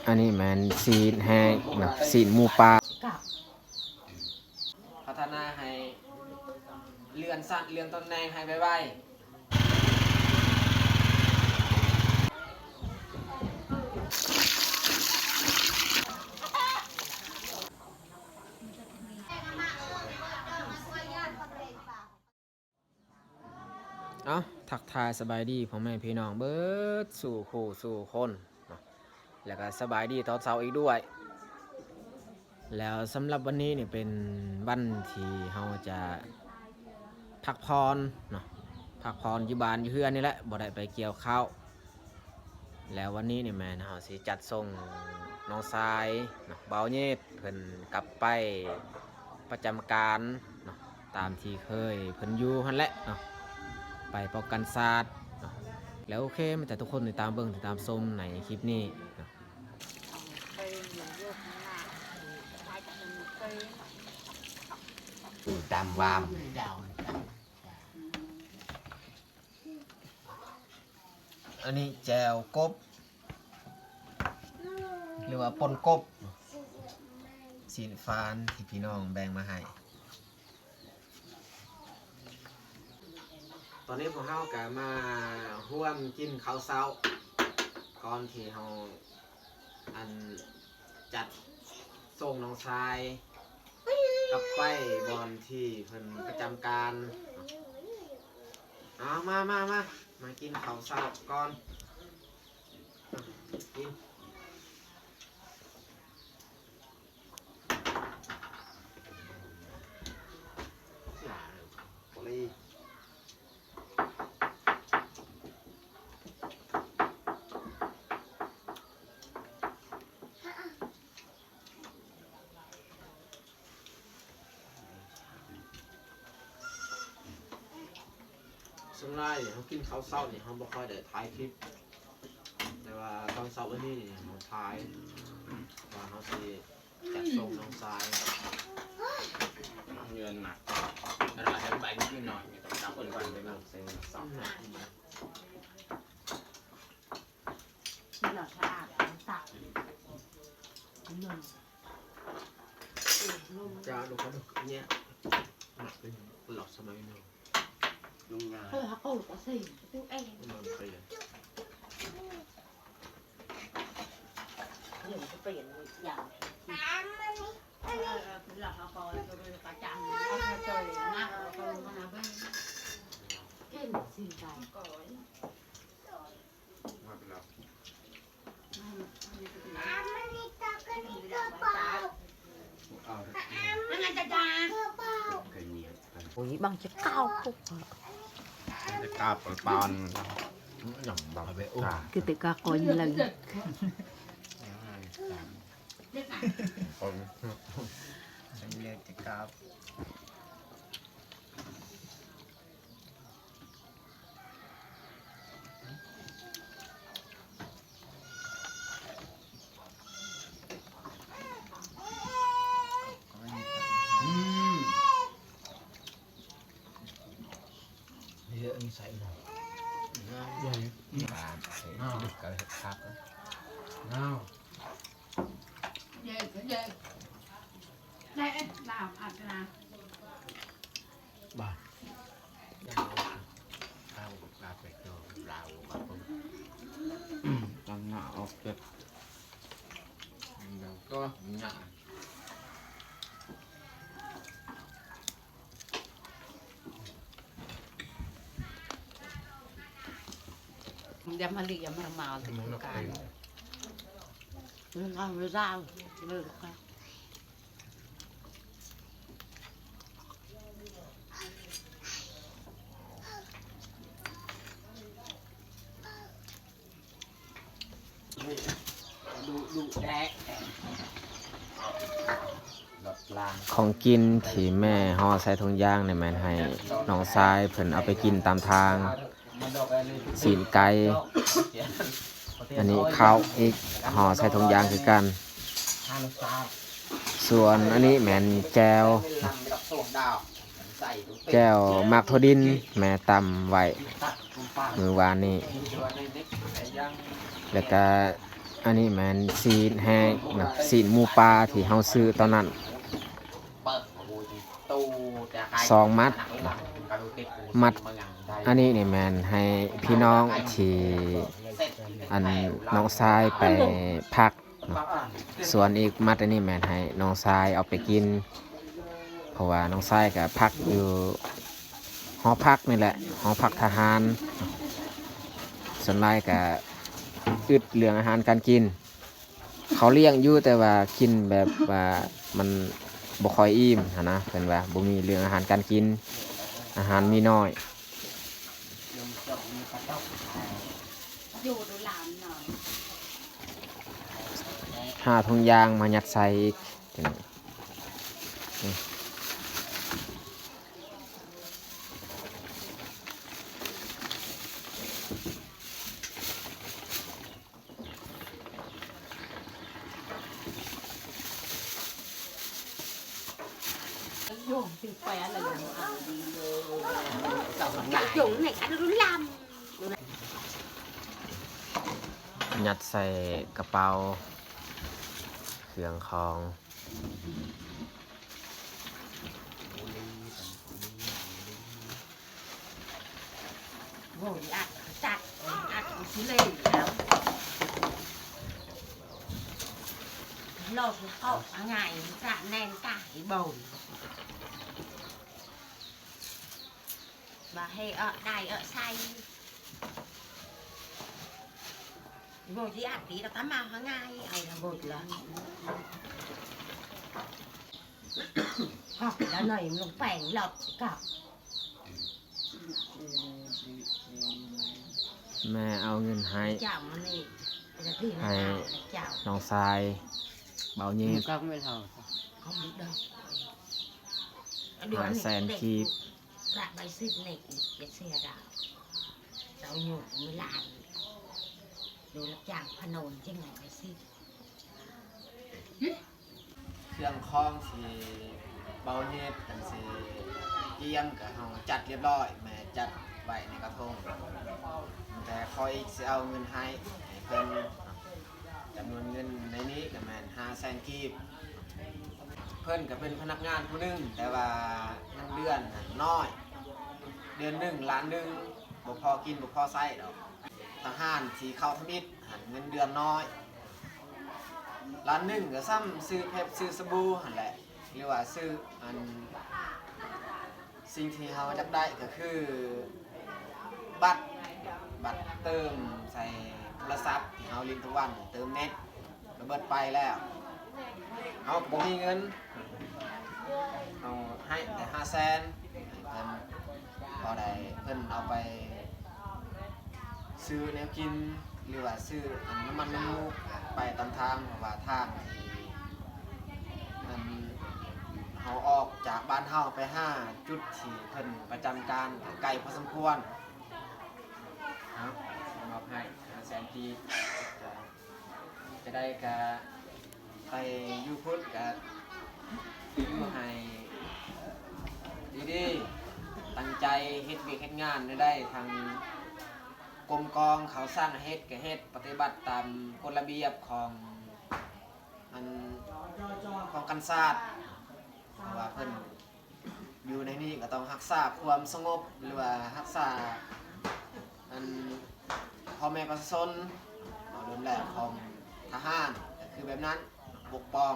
ອັນນີ້ແມ່ນຊີ້ນແຫ້ງເນາະ ຊີ້ນໝູປ່າ. ພັດທະນາໃຫ້ເລື່ອນຊັ້ນເລື່ອນຕຳແໜ່ງໃຫ້ໄວໆ. ເອົ້າ ທັກທາຍສະບາຍດີພໍ່ແມ່ພີ່ນ້ອງເບິດສູ່ຄູ່ສູ່ຄົນເນາະ ແລ້ວກໍສະບາຍດີຕອນເຊົ້າອີກດ້ວຍ. ແລ້ວສຳລັບວັນນີ້ນີ້ເປັນວັນທີ່ເຮົາຈະພັກຜ່ອນເນາະ ພັກຜ່ອນຢູ່ບ້ານຢູ່ເຮືອນນີ້ແຫຼະ ບໍ່ໄດ້ໄປກ່ຽວເຂົ້າ. ແລ້ວວັນນີ້ນີ້ແມ່ນເຮົາຊິຈັດສົ່ງນ້ອງຊາຍເນາະ ບ່າວເຍດ ເພິ່ນກັບໄປປະຈຳການເນາະ ຕາມທີ່ເຄີຍເພິ່ນຢູ່ຫັ້ນແຫຼະເນາະ ໄປປ້ອງກັນຊາດເນາະ. ແລ້ວໂອເຄ ມາຈາກທຸກຄົນຕິດຕາມເບິ່ງ ຕິດຕາມຊົມໃນຄລິບນີ້ເນາະ. ຕາມວາມ ອັນນີ້ແຈ່ວກົບ ຫຼືວ່າປົ່ນກົບ ຊີ້ນຟານທີ່ພີ່ນ້ອງແບ່ງມາໃຫ້. ຕອນນີ້ພວກເຮົາກໍມາຮ່ວມກິນເຂົ້າເຊົ້າ ກ່ອນທີ່ເຮົາ ອັນ ຈັດສົ່ງນ້ອງຊາຍກັບໄປບ່ອນທີ່ເພິ່ນປະຈຳການ. ເອົາ ມາ ມາ ມາ ມາກິນເຂົ້າເຊົ້າກ່ອນ ກິນ. ສ່ວນຫຼາຍເຮົາກິນເຂົ້າເຊົ້ານີ້ ເຮົາບໍ່ຄ່ອຍໄດ້ຖ່າຍຄລິບ ແຕ່ວ່າຕອນເຊົ້າມື້ນີ້ນີ້ເຮົາຖ່າຍ ວ່າເຮົາຊິຈັດສົ່ງນ້ອງຊາຍ. ເງິນມາ ແລ້ວໃຫ້ໃບນິດໜ້ອຍ ຕ້ອງຈັບເພິ່ນກ່ອນເດີ. ຈາ ລູກ ເນຍ ມັກເປັນຫຼອກສະໄໝເນາະ ເອີ ເຂົາກໍໃສ່ ມັນເປັນ ເອີ ເປັນຫຼອກ ເຂົາກໍປະຈຳ ເຂົາກໍໃສ່ ເຂົາກໍລົງມາເບິ່ງ ເຫັນຊິໄປ ໂອ້ຍ ບັງຈະກ້າວ ຈະກ້າວປອນໆ ຍັງບັງເວໂອ ຄືແຕ່ກາກອຍເລີຍ ຄົນເລັກຈະກ້າວ. ອືມ ເຍອະນີ້ໃສ່ໜ້າ ເຍອະ ປາ ເຮັດກະເຮັດຄັກ ເຍອະ ເຍອະ ໄດ້ລາວອັດນະ ບາດ ເອົາປາໄປຕໍ່ລາວບາດ ຕັ້ງໜ້າອອກເກັບ ແລ້ວກໍຫຍ້າ ຢາມາລີກ ຢາມາມາວ ແຕ່ຄືກັນ ເລື່ອງເອົາເວລາເລີຍ. ຂອງກິນທີ່ແມ່ຫໍ່ໃສ່ຖົງຢາງນີ້ແມ່ນໃຫ້ນ້ອງຊາຍເພິ່ນເອົາໄປກິນຕາມທາງ ຊີ້ນໄກ່ ອັນນີ້ເຂົ້າອີກ ຫໍ່ໃສ່ຖົງຢາງຄືກັນ. ສ່ວນອັນນີ້ແມ່ນແຈ່ວ ແຈ່ວໝາກຖົ່ວດິນ ແມ່ຕຳໄວ້ມື້ວານນີ້ ແລ້ວກະ ອັນນີ້ແມ່ນຊີ້ນແຫ້ງເນາະ, ຊີ້ນໝູປ່າທີ່ເຮົາຊື້ຕອນນັ້ນ ສອງມັດ. ມັດອັນນີ້ນີ້ແມ່ນໃຫ້ພີ່ນ້ອງທີ່ ອັນ ນ້ອງຊາຍໄປພັກເນາະ, ສ່ວນອີກມັດອັນນີ້ແມ່ນໃຫ້ນ້ອງຊາຍເອົາໄປກິນ ເພາະວ່ານ້ອງຊາຍກະພັກຢູ່ຫໍພັກນີ້ແຫຼະ, ຫໍພັກທະຫານ. ສ່ວນຫຼາຍກະອຶດເລື່ອງອາຫານການກິນ. ເຂົາລ້ຽງຢູ່ ແຕ່ວ່າກິນແບບວ່າມັນບໍ່ຄ່ອຍອີ່ມຫັ້ນນະ, ເພິ່ນວ່າບໍ່ມີເລື່ອງອາຫານການກິນ, ອາຫານມີໜ້ອຍ. ຫາຖົງຢາງມາຍັດໃສ່ອີກ. ຍັດໃສ່ກະເປົາເຄື່ອງຂອງ. ໂອ້ຍ ອັດຈັດ ອັດຊິເລີຍ ເອົາ ລອກເອົາງ່າຍ ກະແໜ້ນກະອີ່ບ່ອນ ບໍ່ໃຫ້ເອົາໄດ້ເອົາໃສ່ ບໍ່ຊິອັດຕີ ກະຕາມມາຫາງ່າຍ ໄອ້ລະບົດລະ ກະລະໜ້ອຍລົງແປ້ງລອກກະ ແມ່ເອົາເງິນໃຫ້ ໃຫ້ນ້ອງຊາຍເບົາເຍດ ຫ້າແສນກີບ. ເຄື່ອງຂອງທີ່ເບົາເຍດເພິ່ນຊິກຽມ ກະເຮົາຈັດລຽບລ້ອຍ ແມ່ຈັດໄວ້ໃນກະທົງ ແຕ່ຂໍອີກຊິເອົາເງິນໃຫ້ ໃຫ້ເພິ່ນ ຈຳນວນເງິນໃນນີ້ກະແມ່ນຫ້າແສນກີບ. ເພິ່ນກະເປັນພະນັກງານຜູ້ໜຶ່ງ ແຕ່ວ່າເງິນເດືອນນັ້ນນ້ອຍ ເດືອນໜຶ່ງລ້ານໜຶ່ງ ບໍ່ພໍກິນບໍ່ພໍໃຊ້ດອກ. ທະຫານທີ່ເຂົ້າທຳອິດຫັ້ນເງິນເດືອນນ້ອຍ ລ້ານໜຶ່ງກະສ່ຳຊື້ເພັບຊື້ສະບູຫັ້ນແຫຼະ ຫຼືວ່າຊື້ອັນ ສິ່ງທີ່ເຮົາຢາກໄດ້ກະຄືບັດ ບັດເຕີມໃສ່ໂທລະສັບທີ່ເຮົາຫຼິ້ນທຸກວັນ ເຕີມເນັດ ກະເບິດໄປແລ້ວ ເຮົາກະບໍ່ມີເງິນ ເຮົາໃຫ້ແຕ່ຫ້າແສນ ໃຫ້ເພິ່ນ ພໍໄດ້ເພິ່ນເອົາໄປ ຊື້ແນວກິນ ຫຼືວ່າຊື້ອັນນ້ຳມັນນ້ຳມູກໄປຕາມທາງ ເພາະວ່າທາງທີ່ອັນເຮົາອອກຈາກບ້ານເຮົາໄປຫາຈຸດທີ່ເພິ່ນປະຈຳການກະໄກພໍສົມຄວນ. ເອົາ ມອບໃຫ້ຫ້າແສນກີບ ຈະໄດ້ກະ ໄປຢູ່ພຸ້ນກະຢູ່ໃຫ້ດີໆ ຕັ້ງໃຈເຮັດວຽກເຮັດງານໄດ້ໆ ທັງກົມກອງເຂົາສັ່ງໃຫ້ເຮັດກະເຮັດ ປະຕິບັດຕາມກົດລະບຽບຂອງອັນປ້ອງກັນຊາດ ເພາະວ່າເພິ່ນ ຢູ່ໃນນີ້ກະຕ້ອງຮັກສາຄວາມສະຫງົບ ຫຼືວ່າຮັກສາອັນພໍ່ແມ່ປະຊາຊົນ ເວົ້າໂດຍລວມແລ້ວຂອງທະຫານກະຄືແບບນັ້ນ ປົກປ້ອງ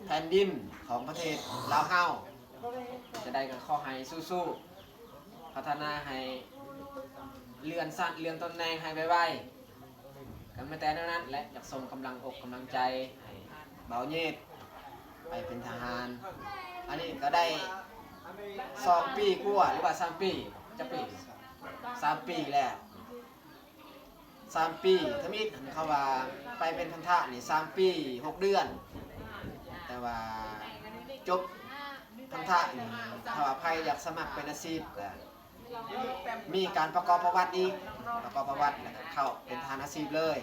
ແຜ່ນດິນຂອງປະເທດລາວເຮົາ. ຈະໄດ້ກະຂໍໃຫ້ສູ້ໆ ພັດທະນາໃຫ້ເລື່ອນຊັ້ນເລື່ອນຕຳແໜ່ງໃຫ້ໄວໆ. ກະມີແຕ່ແນວນັ້ນແຫຼະ ຢາກສົ່ງກຳລັງອົກກຳລັງໃຈໃຫ້ບ່າວເຍດໄປເປັນທະຫານ. ອັນນີ້ກະໄດ້ສອງປີກວ່າ ຫຼືວ່າສາມປີ ຈັກປີ ສາມປີແລ້ວ ສາມປີທຳອິດ ເຂົາວ່າໄປເປັນພັນທະນີ້ສາມປີຫົກເດືອນ ແຕ່ວ່າຈົບພັນທະນີ້ ຖ້າວ່າໃຜຢາກສະໝັກເປັນອາຊີບກະ ມີການປະກອບປະຫວັດອີກ ປະກອບປະຫວັດແລ້ວກະເຂົ້າເປັນທະຫານອາຊີບເລີຍ.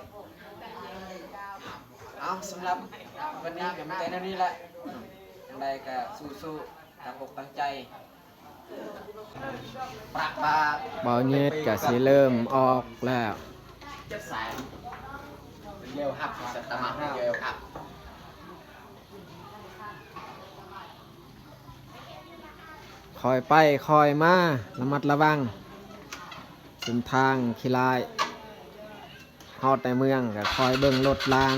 ເອົາ ສຳລັບວັນນີ້ກະມີແຕ່ແນວນີ້ແຫຼະ ຈັ່ງໃດກະສູ້ໆ ຕັ້ງອົກຕັ້ງໃຈ. ບ່າວເຍດກະຊິເລີ່ມອອກແລ້ວ. ຄ່ອຍໄປຄ່ອຍມາ ລະມັດລະວັງເສັ້ນທາງຂີ້ລ້າຍ. ຮອດໃນເມືອງກໍຄອຍເບິ່ງລົດລາງ.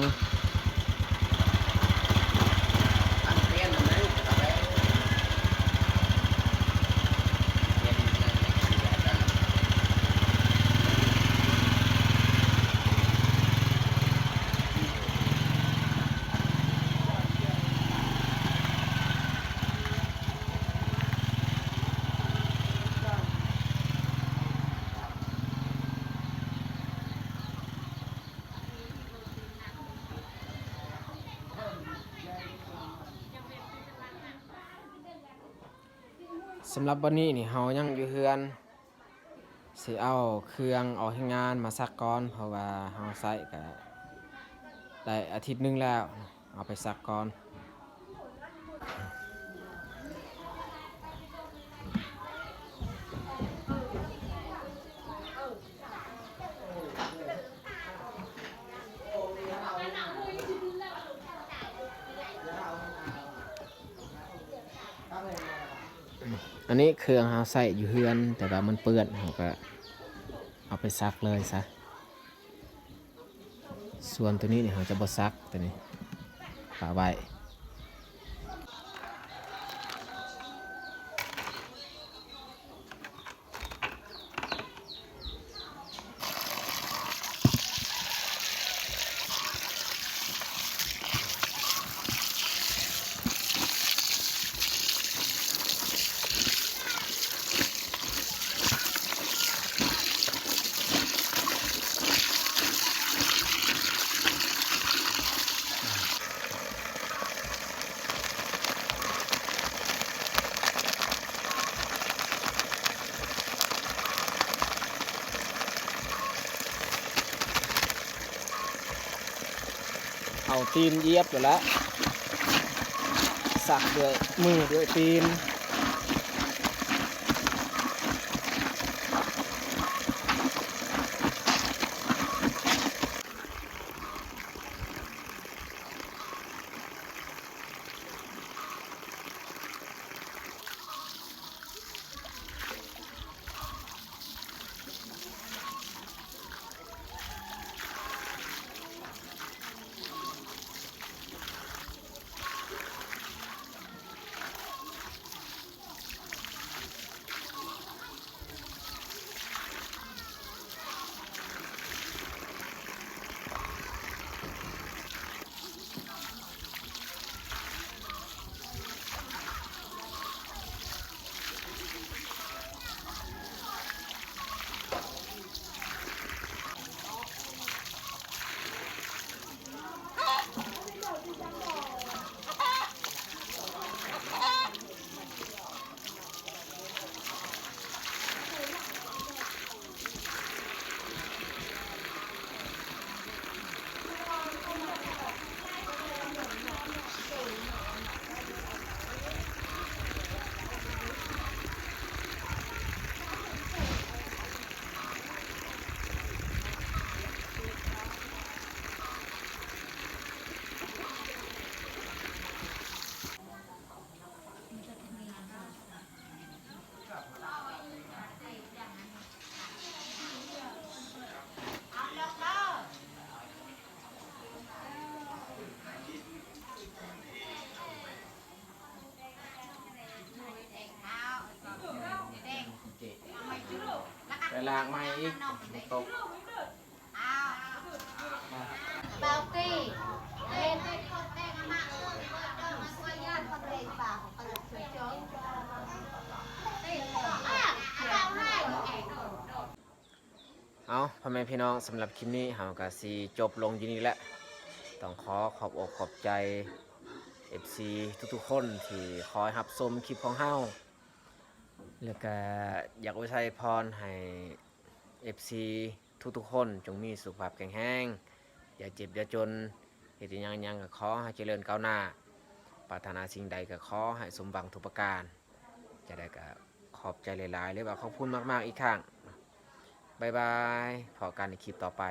ສຳລັບວັນນີ້ນີ້ເຮົາຍັງຢູ່ເຮືອນ ຊິເອົາເຄື່ອງອອກແຮງງານມາຊັກກ່ອນ ເພາະວ່າເຮົາໃຊ້ກະໄດ້ອາທິດໜຶ່ງແລ້ວ ເອົາໄປຊັກກ່ອນ. ອັນນີ້ເຄື່ອງເຮົາໃຊ້ຢູ່ເຮືອນ ແຕ່ວ່າມັນເປື້ອນ ເຮົາກໍເອົາໄປຊັກເລີຍຊະ. ສ່ວນໂຕນີ້ນີ້ເຮົາຈະບໍ່ຊັກ ໂຕນີ້ປະໄວ້. ເອົາຕີນຢຽບໂລດລະ ຊັກດ້ວຍມືດ້ວຍຕີນ. ໄປລ້າງໃໝ່ອີກ ມັນຕົກ. ເອົາ ພໍ່ແມ່ພີ່ນ້ອງ ສຳລັບຄລິບນີ້ເຮົາກໍຊິຈົບລົງຢູ່ນີ້ແຫຼະ. ຕ້ອງຂໍຂອບອົກຂອບໃຈ ເອັຟຊີ ທຸກໆຄົນທີ່ຄອຍຮັບຊົມຄລິບຂອງເຮົາ ແລ້ວກະຢາກອວຍໄຊພອນໃຫ້ ເອັຟຊີ ທຸກໆຄົນຈົ່ງມີສຸຂະພາບແຂງແຮງ, ຢ່າເຈັບຢ່າຈົນ, ເຮັດອີ່ຫຍັງຫຍັງກໍຂໍໃຫ້ຈະເລີນກ້າວໜ້າ, ປາດຖະໜາສິ່ງໃດກໍຂໍໃຫ້ສົມຫວັງທຸກປະການ. ຈະໄດ້ກໍຂອບໃຈຫຼາຍໆ ຫຼືວ່າຂອບຄຸນມາກໆອີກຄັ້ງ. ບາຍບາຍ, ພໍ້ກັນໃນຄລິບຕໍ່ໄປ.